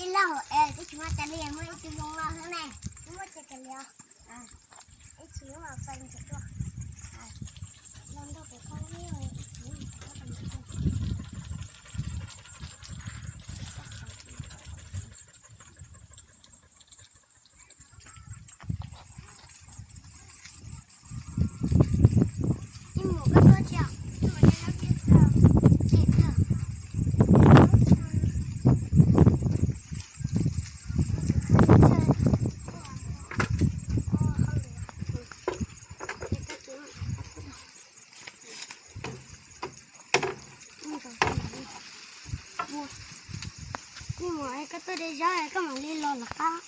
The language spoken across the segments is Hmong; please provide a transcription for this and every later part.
Ib laj hauv es twb tsis muaj tas li, muaj ib tug zoo loj xwb ne. Twb muaj tsis tas li os. Ib txhis mas pais ntsis tuaj. Los nrog kuv kho ib ib txhis. Mus, koj tuaj de zaub koj mam li los lawm qab.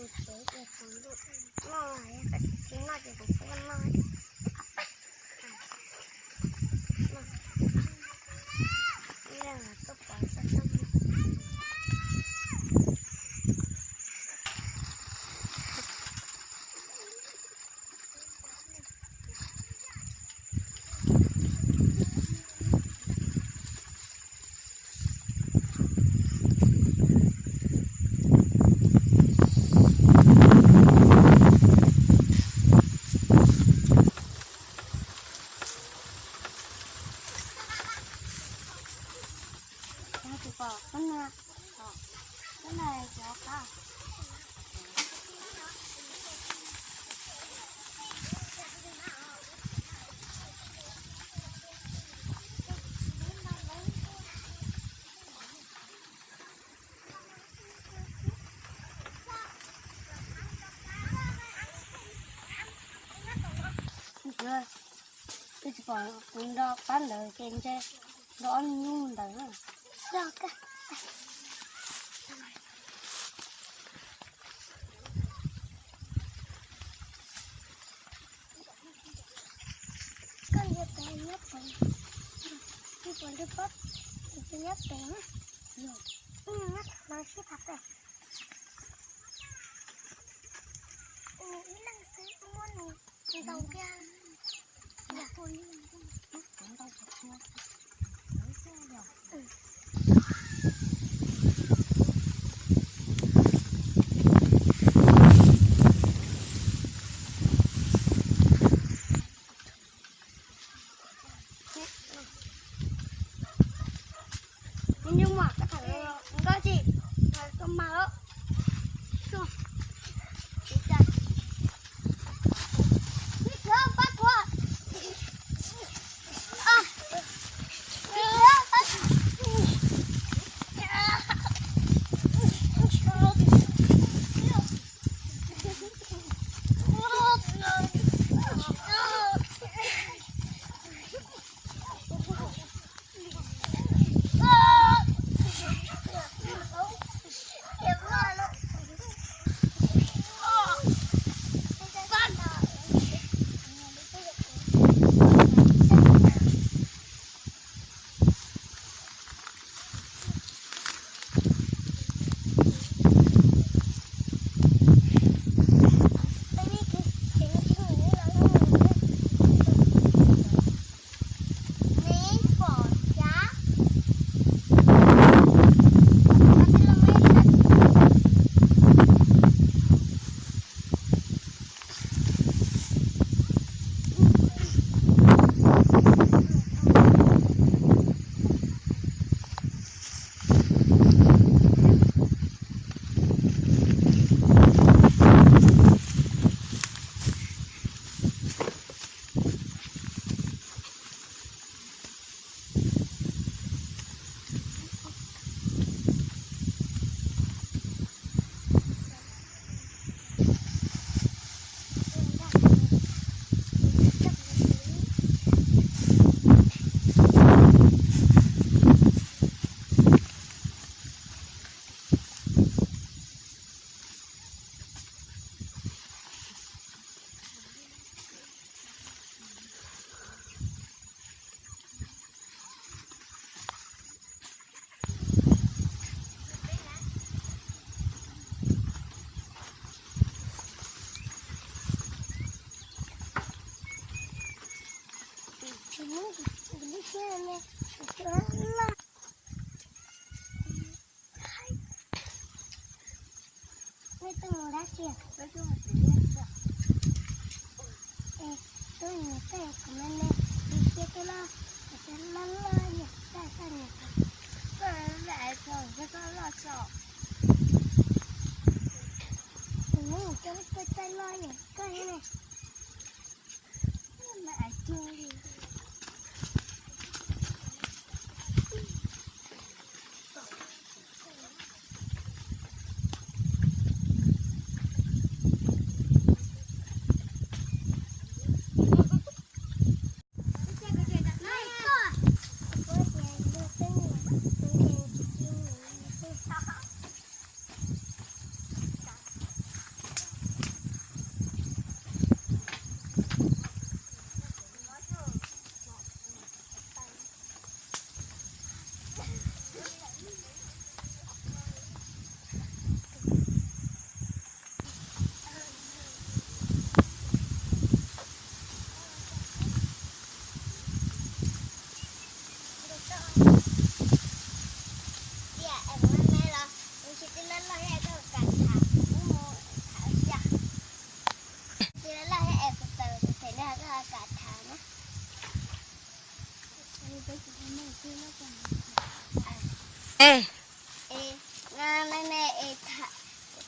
Mus tsev ces kuv ntuj noj, koj tsis noj ces kuv kuj noj. Pom koj na, koj na cov qab. Twb tsis pom kuv nrog qab ntawd ces ntshe nrog ob nyuj ntawd na. Yog kawg. Koj ntiav pem nyob pem, ntiav pem ntiav pem, ntiav pem nyob pem na. Nyob no sib tham pem. Nws ib leeg xwb muab nws ntaus kiag. Nyob mas koj tham nkauj tsis, koj mas lawm. Nej tuaj mus dab tsi? Es tuaj mus tej kuv me me, kuv cia tej loj, kuv cia loj loj yom, taj taj niam. Koj me es txog, koj loj txog. Kuv me cia loj, koj loj yom, koj ne. Ej, me me es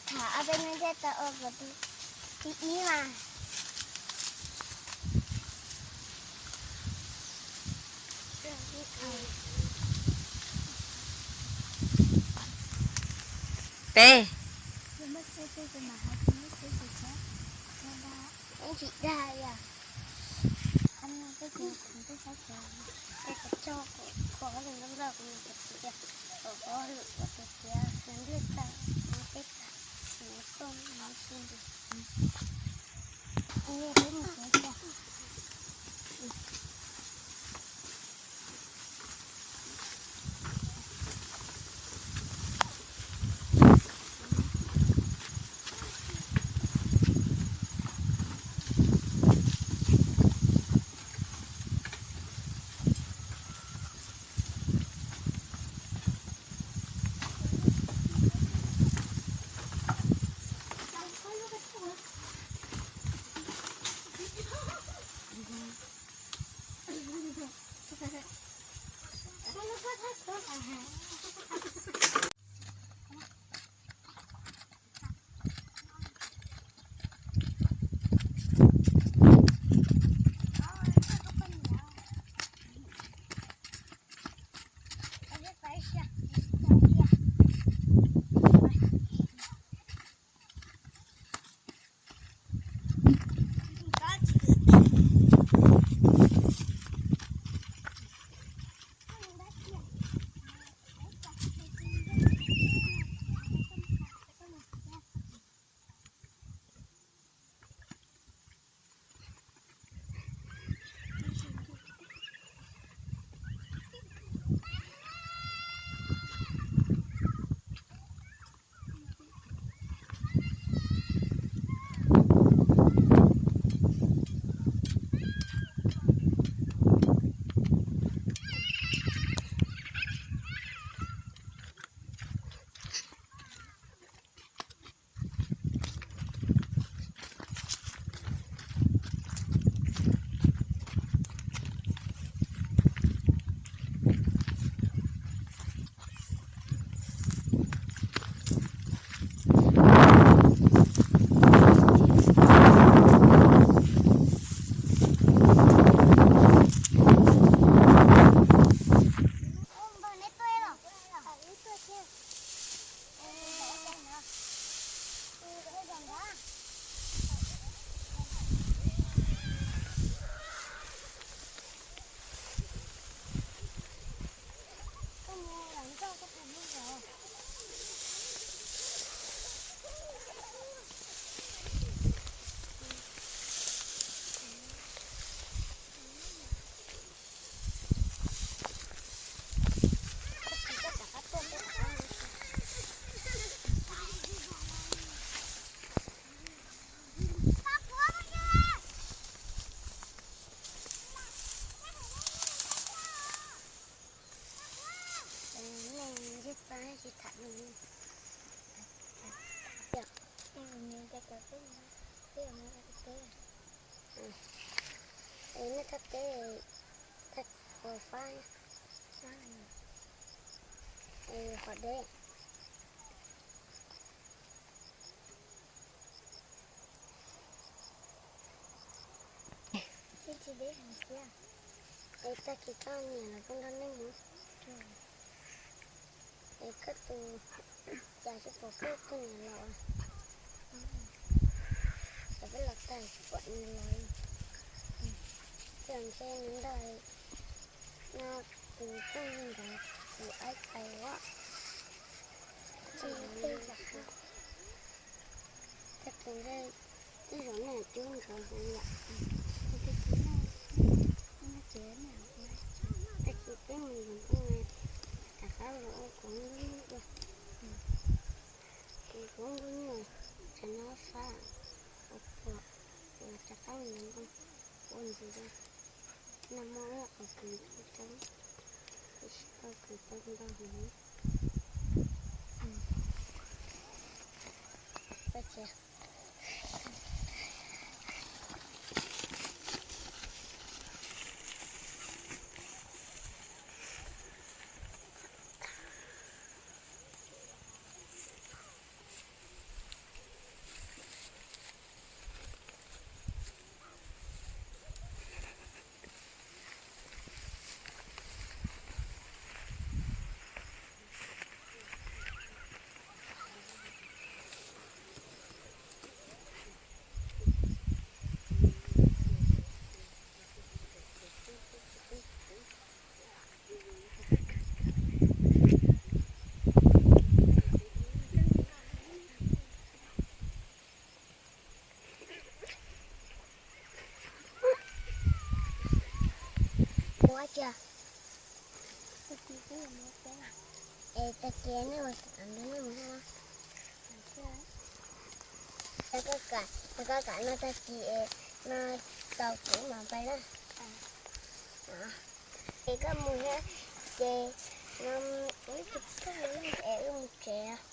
tham ob peb hnub thiaj tau ua kuv tus thib ib mas. Peb. Tsis dag yom. Nej thaj teb, thaj ua fab, qhov deb. Es tag kis koj niam los koj nrog nej mus. Es koj tus, cas tsis pom koj tus niam los? Ces peb los tag tsis pom nws los. Ces ntshe nws nrog no tus phooj ywg ntawd tus aib tais os. Tag kis ntshe ib zaug nej cub ntxhov heev yom. Tag kis peb mus yuav nplooj, rov qab los ua kuv lub nyuj dua. Kuv lub nyuj tsam no fab, ua phuam, rov qab mus yuav nplooj ua ntxiv dua. Nag hmo ib qho kws tau, tab sis tau kws tau ntau heev. Es tag kis nej ua tsis tau ntawd nej mus thiab. Yog koj kam, yog koj kam no tag kis es no tau kuv mam pais na. Es koj mus thiab ces no wb tsis txog es wb mus tsev.